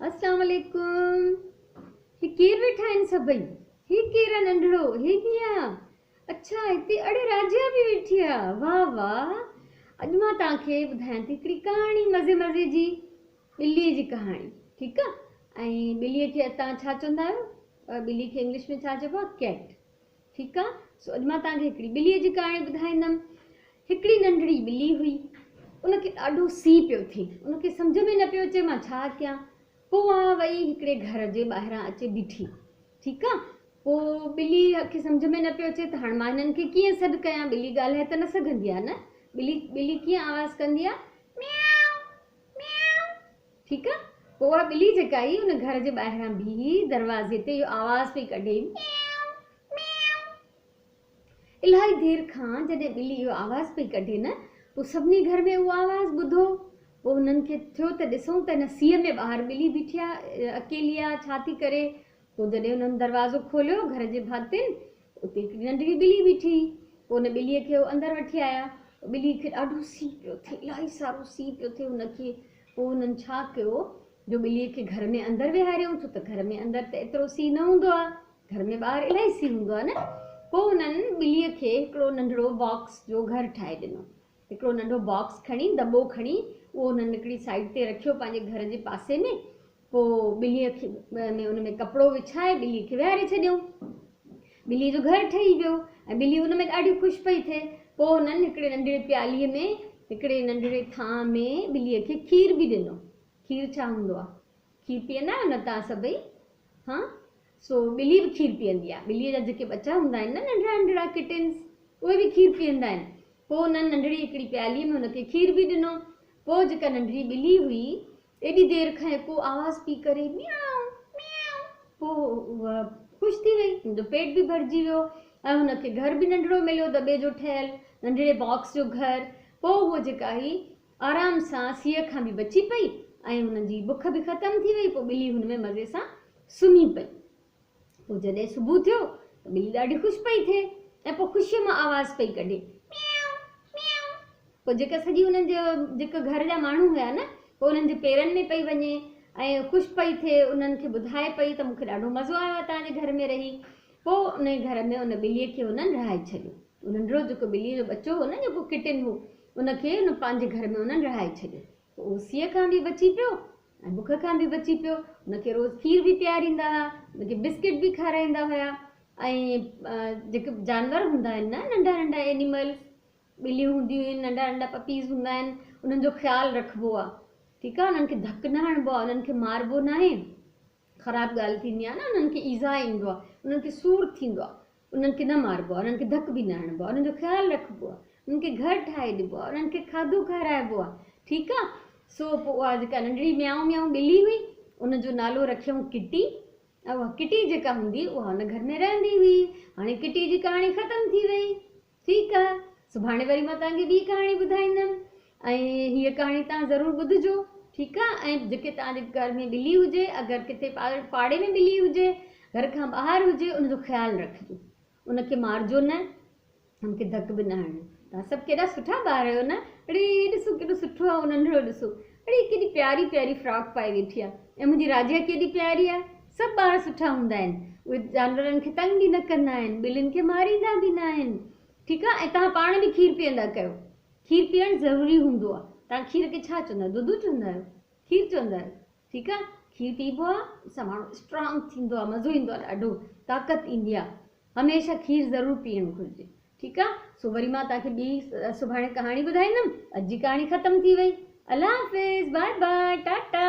اسلام عليڪم. هي ڪير ويٺا آهن سڀئي؟ هي ڪير آ ننڍڙو؟ هي به آ؟ اڇا هتي اڙي راجيا به ويٺي آ. واهه واهه. اڄ مان توهان کي ٻڌايان ٿي هڪڙي ڪهاڻي مزي مزي جي ٻلي جي ڪهاڻي ٺيڪ آ. ۽ ٻلي کي توهان ڇا چوندا آهيو؟ ٻلي کي انگلش ۾ ڇا چئبو آ؟ ڪيٽ. ٺيڪ آ. سو اڄ مان توهان کي هڪڙي ٻليء جي ڪهاڻي ٻڌائيندم. هڪڙي ننڍڙي ٻلي هئي. ان کي ڏاڍو سيء پيو ٿئي. ان کي سمجهه ۾ نه پيو اچي مان ڇا ڪيان. پوء اها وئي هڪڙي گهر جي ٻاهران اچي بيٺي. ٺيڪ آ. پوء ٻلي کي سمجهه ۾ نه پيو اچي ته هاڻ مان هنن کي ڪيئن سڏ ڪيان. ٻلي ڳالهائي ته نه سگهندي آ نه. ٻلي ٻلي ڪيئن آواز ڪندي آ. ميائو ميائو. ٺيڪ آ. پوء اها ٻلي جيڪا هئي ان گهر جي ٻاهران بيهي دروازي تي اهو آواز پئي ڪڍي ميائو ميائو. الاهي دير کان جڏهن ٻلي اهو آواز پئي ڪڍي نه پوء سڀني گهر ۾ اهو آواز ٻڌو. پوء هنن کي ٿيو ته ڏسون ته هن سيء ۾ ٻاهر ٻلي بيٺي آ اڪيلي آ ڇا ٿي ڪري. پوء جڏهن هنن دروازو کوليو گهر جي ڀاتين اتي هڪڙي ننڍڙي ٻلي بيٺي هئي. پوء ان ٻليء کي هو اندر وٺي آيا. ٻليء کي ڏاڍو سيء پيو ٿئي، الاهي سارو سيء پيو ٿئي هن کي. پوء هنن ڇا ڪيو جو ٻليء کي گهر ۾ اندر ويهاريائون، ڇو ته گهر ۾ اندر ته ايترو سيء نه هوندو آهي، گهر ۾ ٻاهر الاهي سيء هوندو آهي نه. پوء هنن ٻليء کي هڪڙو ننڍڙو باڪس جو گهر ٺاهي ڏنو. هڪڙو ننڍو باڪس کڻي، دٻو کڻي، اهو هنن هڪڙي سائيڊ تي رکيو پنهنجي گهر جي پاسي ۾. پوء ٻليء کي ۾ ان ۾ ڪپڙو وڇائي ٻليء کي ويهاري ڇڏيائون. ٻليء جو گهر ٺهي ويو ۽ ٻلي ان ۾ ڏاڍي خوش پئي ٿئي. پوء هنن هڪڙي ننڍڙي پياليء ۾ هڪڙي ننڍڙي ٿانء ۾ ٻليء کي کير به ڏنو. کير ڇا هوندو آهي؟ کير پيئندا آهيو نه توهان سڀئي؟ ها؟ سو ٻلي به کير پيئندي آهي. ٻليء جا جيڪي ٻچا هوندا آهن نه ننڍڙا ننڍڙا ڪٽنز اهي به کير پيئندا آهن. پوء هنن ننڍڙي هڪڙي پياليء ۾ هن کي کير به ڏنو. پوء جيڪا ننڍڙي ٻلي هئي ايڏي دير کان ڪو آواز پئي ڪري ميائو ميائو. پوء هوء خوش ٿي وئي. هن جو پيٽ به ڀرجي ويو ۽ هن کي گهر به ننڍڙو مليو دٻي جو ٺهيل ننڍڙي باڪس جو گهر. پوء هوء جيڪا هئي آرام سان سيء کان به بچي پئي ۽ هن جي بک به ختم ٿي وئي. پوء ٻلي هن ۾ مزي سان سمهي پئي. پوء جڏهن صبح ٿيو ته ٻلي ڏاڍي خوش پئي ٿئي ۽ پوء خوشيء مان آواز پئي ڪڍي ميائو ميائو. پوء جيڪا سڄي انهن جي جيڪا گهر جا ماڻهو هيا نه پوء انهن جي پيرن ۾ پئي وڃي ۽ خوش پئي ٿئي انهن کي ٻڌائي پئي ته مون کي ڏاڍو مزو آيو آهي توهان جي گهر ۾ رهي. پوء انهي گهر ۾ ان ٻليء کي انهن رهائي ڇڏيو. اهو ننڍڙو جيڪو ٻليء جو ٻچو هو نه جيڪو ڪٽن هو ان کي ان پنهنجي گهر ۾ انهن رهائي ڇڏيو. پوء اهو سيء کان به بچي پيو ۽ بک کان به بچي پيو. هن کي روز کير به پياريندا هئا، هن کي بسڪٽ به کارائيندا هيا ۽ جيڪي جانور هوندا آهن نه ننڍا ننڍا اينيملز ٻليون هونديون آهن ننڍا ننڍا پپيز هوندا آهن انهن جو خيال رکبو آهي ٺيڪ آهي انهن کي ڌڪ نه هڻبو آهي انهن کي ماربو ناهي خراب ڳالهه ٿيندي آهي نه انهن کي ايذاء ايندو آهي انهن کي سور ٿيندو آهي انهن کي نه ماربو آهي، انهن کي ڌڪ به نه هڻبو آهي، انهن جو خيال رکبو آهي، انهن کي گهر ٺاهي ڏبو آهي، انهن کي کاڌو کارائبو آهي، ٺيڪ آهي. سو پوء اها جيڪا ننڍڙي ميائون ميائون ٻلي هئي، ان جو نالو رکيائون ڪٽي ۽ اها ڪٽي جيڪا هوندي اها ان گهر ۾ رهندي هئي. هاڻي ڪٽي جي ڪهاڻي ختم ٿي وئي. ٺيڪ آ. سڀاڻي وري مان توهان کي ٻي ڪهاڻي ٻڌائيندم ۽ هيء ڪهاڻي توهان ضرور ٻڌجو. ٺيڪ آ. ۽ جيڪي توهان جي گهر ۾ ٻلي هجي، اگر ڪٿي پاڙي ۾ ٻلي هجي، گهر کان ٻاهر هجي، ان جو خيال رکجو. ان کي مارجو نه، ان کي ڌڪ به نه هڻجو. توهان سڀ ڪيڏا سٺا ٻار آهيو نه. اڙي هي ڏسو ڪيڏو سٺو آ، اهو ننڍڙو ڏسو. اڙي ڪيڏي پياري پياري فراڪ پائي ويٺي آ. ۽ منهنجي راجيا ڪيڏي پياري آ. سڀ ٻار سٺا هوندا آهن. اهي جانورن کي تنگ به نه ڪندا آهن، ٻلين کي ماريندا به نه آهن. ٺيڪ آ ۽ توهان پاڻ به کير پيئندا ڪيو. کير پيئڻ ضروري هوندو آ. توهان کير کي ڇا چوندا آهيو؟ دودو چوندا آهيو؟ کير چوندا آهيو. ٺيڪ آ کير پيئبو آ ان سان ماڻهو اسٽرانگ ٿيندو آ مزو ايندو آ ڏاڍو طاقت ايندي آ. هميشه کير ضرور پيئڻ گهرجي. ٺيڪ آ سو وري مان توهان کي ٻي سڀاڻي ڪهاڻي ٻڌائيندم. اڄ جي ڪهاڻي ختم ٿي وئي. الله حافظ باء باء ٽاٽا.